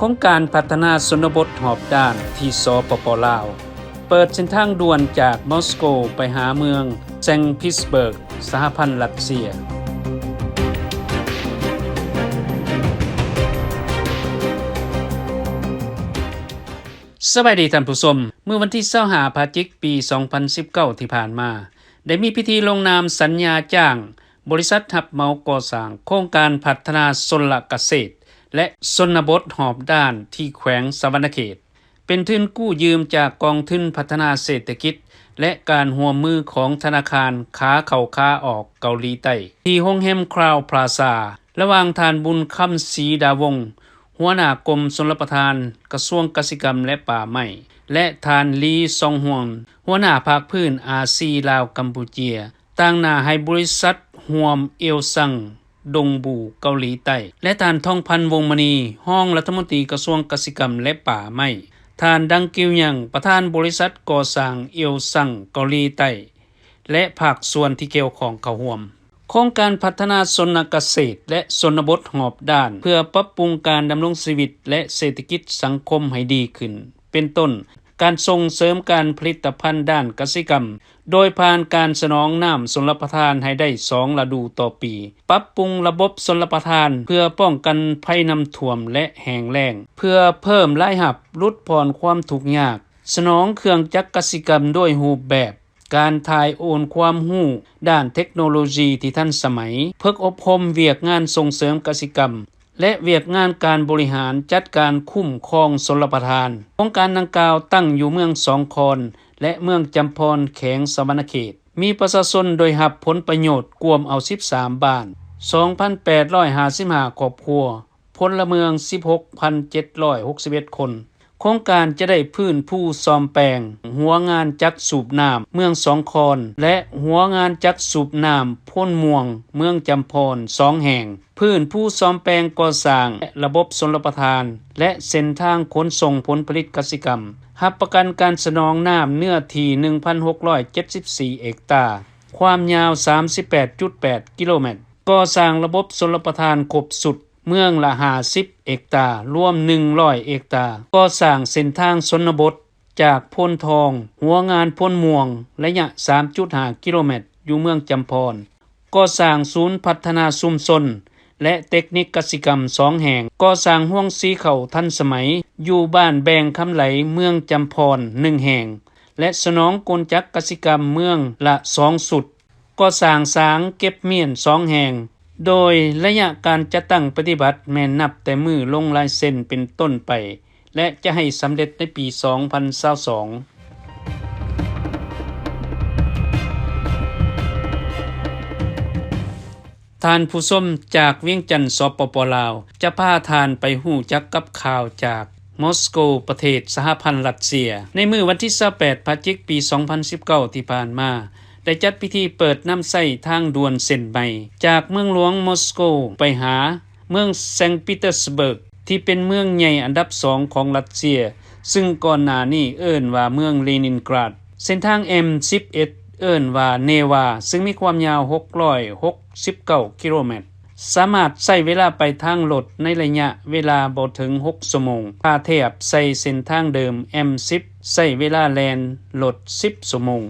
ຄງການພັດທະນາຊົນນະບົດຮອບດ້ານທີ່ ສປປ ລາວ ເປີດເສັ້ນທາງດ່ວນຈາກມອສໂກໄປຫາເມືອງແຊງພິດສະເບີກ ສະຫະພັນລັດເຊຍ. ສະບາຍດີທ່ານຜູ້ຊົມ, ມື້ວັນທີຊາວຫ້າ ພະຈິກ ປີສອງພັນສິບເກົ້າ ທີ່ຜ່ານມາ ໄດ້ມີພິທີລົງນາມສັນຍາຈ້າງບໍລິສັດຮັບເໝົາກໍ່ສ້າງໂຄງການພັດທະນາຊົນລະກະເສດ ແລະ ຊົນນະບົດຮອບດ້ານທີ່ແຂວງສະຫວັນນະເຂດ ເປັນທຶນກູ້ຢືມຈາກກອງທຶນພັດທະນາເສດຖະກິດ ແລະ ການຮ່ວມມືຂອງທະນາຄານຂາເຂົ້າຂາອອກເກົາຫຼີໃຕ້ ທີ່ໂຮງແຮມຄຣາວພລາຊາ ລະຫວ່າງທ່ານ ບຸນຄຳ ສີດາວົງ ຫົວໜ້າກົມຊົນລະປະທານ ກະຊວງກະສິກຳ ແລະ ປ່າໄມ້ ແລະ ທ່ານ ລີ ຊອງຮວນ ຫົວໜ້າພາກພື້ນອາຊີລາວກຳປູເຈຍ ຕາງໜ້າໃຫ້ບໍລິສັດຮ່ວມເອວຊັງ ດົງບູ ເກົາຫຼີໃຕ້ ແລະ ທ່ານ ທອງພັນ ວົງມະນີ ຮອງລັດຖະມົນຕີກະຊວງກະສິກຳ ແລະ ປ່າໄມ້, ທ່ານ ດັງ ກິວຍັງ ປະທານບໍລິສັດກໍ່ສ້າງເອວຊັງເກົາຫຼີໃຕ້ ແລະ ພາກສ່ວນທີ່ກ່ຽວຂ້ອງເຂົ້າຮ່ວມ. ໂຄງການພັດທະນາຊົນນະກະເສດ ແລະ ຊົນນະບົດຮອບດ້ານ ເພື່ອປັບປຸງການດຳລົງຊີວິດ ແລະ ເສດຖະກິດສັງຄົມໃຫ້ດີຂຶ້ນ ເປັນຕົ້ນ ການສົ່ງເສີມການຜະລິດຕະພັນດ້ານກະສິກຳ ໂດຍຜ່ານການສະໜອງນ້ຳຊົນລະປະທານໃຫ້ໄດ້ສອງລະດູຕໍ່ປີ, ປັບປຸງລະບົບຊົນລະປະທານເພື່ອປ້ອງກັນໄພນ້ຳຖ້ວມ ແລະ ແຫ້ງແລ້ງ ເພື່ອເພີ່ມລາຍຮັບ, ຫຼຸດຜ່ອນຄວາມທຸກຍາກ, ສະໜອງເຄື່ອງຈັກກະສິກຳດ້ວຍຮູບແບບ ການຖ່າຍໂອນຄວາມຮູ້ດ້ານເທັກໂນໂລຊີທີ່ທັນສະໄໝ, ຝຶກອົບຮົມວຽກງານສົ່ງເສີມກະສິກຳ ແລະ ວຽກງານການບໍລິຫານຈັດການຄຸ້ມຄອງຊົນລະປະທານ. ໂຄງການດັ່ງກ່າວຕັ້ງຢູ່ເມືອງສອງຄອນ ແລະ ເມືອງຈຳພອນ ແຂວງສະຫວັນນະເຂດ, ມີປະຊາຊົນໄດ້ຮັບຜົນປະໂຫຍດກວມເອົາສິບສາມບ້ານ, ສອງພັນແປດຮ້ອຍຫ້າສິບຫ້າຄອບຄົວ, ພົນລະເມືອງສິບຫົກພັນເຈັດຮ້ອຍຫົກສິບເອັດຄົນ. ໂຄງການຈະໄດ້ຟື້ນຟູສ້ອມແປງຫົວງານຈັກສູບນ້ຳເມືອງສອງຄອນ ແລະ ຫົວງານຈັກສູບນ້ຳໂພນມ່ວງເມືອງຈຳພອນສອງແຫ່ງ, ຟື້ນຟູສ້ອມແປງກໍ່ສ້າງລະບົບຊົນລະປະທານ ແລະ ເສັ້ນທາງຂົນສົ່ງຜົນຜະລິດກະສິກຳ, ຮັບປະກັນການສະໜອງນ້ຳເນື້ອທີ່ໜຶ່ງພັນຫົກຮ້ອຍເຈັດສິບສີ່ເອັກຕາ, ຄວາມຍາວສາມສິບແປດຈຸດແປດກິໂລແມັດ, ກໍ່ສ້າງລະບົບຊົນລະປະທານຄົບຊຸດ ເມືອງລະຫ້າສິບເອັກຕາ, ລວມໜຶ່ງຮ້ອຍເອັກຕາ, ກໍ່ສ້າງເສັ້ນທາງຊົນນະບົດຈາກໂພນທອງ ຫົວງານໂພນມ່ວງ ໄລຍະສາມຈຸດຫ້າກິໂລແມັດ ຢູ່ເມືອງຈຳພອນ, ກໍ່ສ້າງສູນພັດທະນາຊຸມຊົນ ແລະ ເຕັກນິກກະສິກຳສອງແຫ່ງ, ກໍ່ສ້າງໂຮງສີເຂົ້າທັນສະໄໝຢູ່ບ້ານແບງຄຳໄຫຼ ເມືອງຈຳພອນໜຶ່ງແຫ່ງ ແລະ ສະໜອງກົນຈັກກະສິກຳເມືອງລະສອງຊຸດ, ກໍ່ສ້າງສາງເກັບມ້ຽນສອງແຫ່ງ, ໂດຍໄລຍະການຈັດຕັ້ງປະຕິບັດແມ່ນນັບແຕ່ມື້ລົງລາຍເຊັນເປັນຕົ້ນໄປ ແລະ ຈະໃຫ້ສຳເລັດໃນປີສອງພັນຊາວສອງ. ທ່ານຜູ້ຊົມ, ຈາກວຽງຈັນ ສປປ ລາວ ຈະພາທ່ານໄປຮູ້ຈັກກັບຂ່າວຈາກ ມອສໂກ ປະເທດສະຫະພັນລັດເຊຍ. ໃນມື້ວັນທີຊາວແປດ ພະຈິກ ປີສອງພັນສິບເກົ້າ ທີ່ຜ່ານມາ ໄດ້ຈັດພິທີເປີດນຳໃຊ້ທາງດ່ວນເສັ້ນໃໝ່ ຈາກເມືອງຫຼວງມອສໂກໄປຫາເມືອງແຊງປີເຕີສເບີກ ທີ່ເປັນເມືອງໃຫຍ່ອັນດັບສອງຂອງລັດເຊຍ, ຊຶ່ງກ່ອນໜ້ານີ້ເອີ້ນວ່າເມືອງເລນິນກຣາດ. ເສັ້ນທາງ ເອັມສິບເອັດ ເອີ້ນວ່າເນວາ, ຊຶ່ງມີຄວາມຍາວຫົກຮ້ອຍຫົກສິບເກົ້າກິໂລແມັດ, ສາມາດໃຊ້ເວລາໄປທາງລົດໃນໄລຍະເວລາບໍ່ເຖິງຫົກຊົ່ວໂມງ, ຖ້າທຽບໃສ່ເສັ້ນທາງເດີມ ເອັມສິບ ໃຊ້ເວລາແລ່ນລົດສິບຊົ່ວໂມງ.